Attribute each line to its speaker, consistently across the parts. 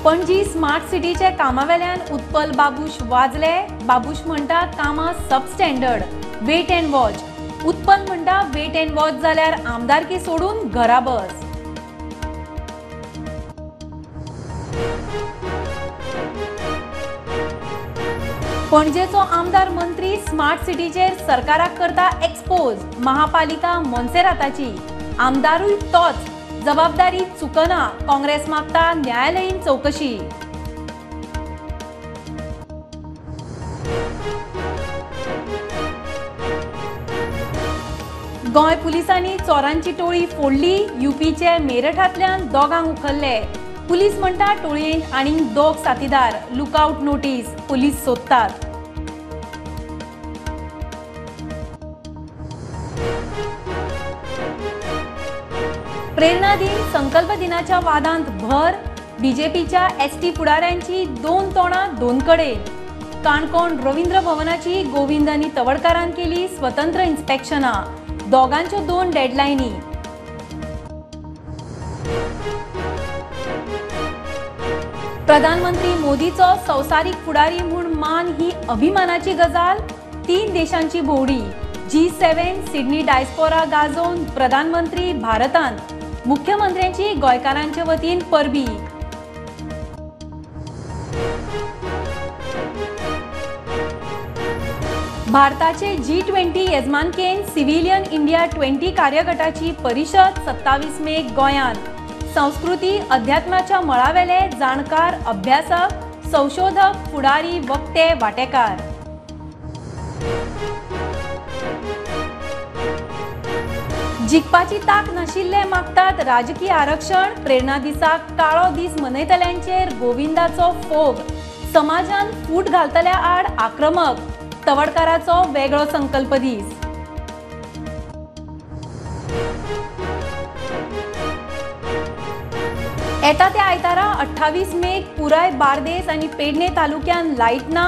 Speaker 1: Panaji smart सिटीचे कामावेल्यान उत्पल बाबूश वाजले. बाबूश म्हणटा कामां substandard, wait and watch. Utpal म्हणटा वेट अँड वॉच जाल्यार आमदारकी सोडून घरा बस. पणजेचो आमदार मंत्री स्मार्ट सिटीचेर सरकाराक करता एक्सपोज. महापालिका मोन्सेराताची, आमदारूय तोच, जबाबदारी चुकना. काँग्रेस मागता न्यायालयीन चौकशी. गोंय पुलिसांनी चोरांची टोळी फोडली. युपीचे मेरठांतल्यान दोगांक उखल्ले. पुलीस म्हणटा टोळयेंत आनीक दोग साथीदार. लुकआउट नोटीस, पुलीस सोदतात. प्रेरणा दिन संकल्प दिनाच्या वादांत भर. बीजेपीच्या एसटी फुडाऱ्यांची दोन तोंडां दोन कडेन. काणकोण रवींद्र भवनाची गोविंद आनी तवडकारान केली स्वतंत्र इन्स्पेक्शनां. दोगांच्यो दोन डेडलायनी. प्रधानमंत्री मोदीचो संवसारीक फुडारी म्हूण मान ही अभिमानाची गजाल. 3 देशांची भोंवडी. G7 Sydney diaspora गाजोवन प्रधानमंत्री भारतांत. मुख्यमंत्र्यांची गोंयकारांचे वतीन परबी. भारताचे G20 येजमानकेन सिव्हिलियन इंडिया 20 कार्यगटाची परिशद 27 मेक गोंयांत. संस्कृती अध्यात्माच्या मळावेले जाणकार, अभ्यासक, संशोधक, फुडारी, वक्ते वाटेकार. जिखपाची ताक नाशिल्ले मागतात राजकीय आरक्षण. प्रेरणा दिसाक काळो दीस मनयतल्यांचेर गोविंदाचो फोग. समाजान फूट घालतल्या आड आक्रमक. तवडकाराचो वेगळो संकल्प दीस. येता त्या आयतारा 28 मेक पुराय बार्देस आनी पेडणे तालुक्यान लायट ना.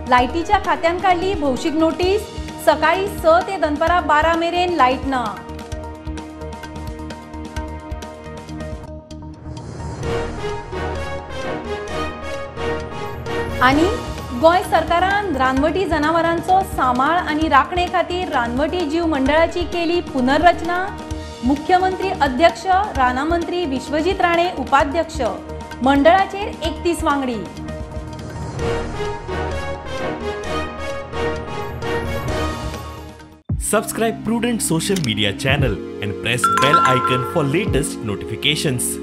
Speaker 1: लायटीच्या खात्यान काडली भौशीक नोटीस. सकाळी 6 ते दनपरां 12 मेरेन लायट ना. आनी गोंय सरकारान रानवटी जनावरांचो सांबाळ आनी राखणे खातीर रानवटी जीव मंडळाची केली पुनर्रचना. मुख्यमंत्री अध्यक्ष, रानामंत्री विश्वजीत राणे उपाध्यक्ष. मंडळाचेर 31 वांगडी.
Speaker 2: Subscribe Prudent social media channel and press bell icon for latest notifications.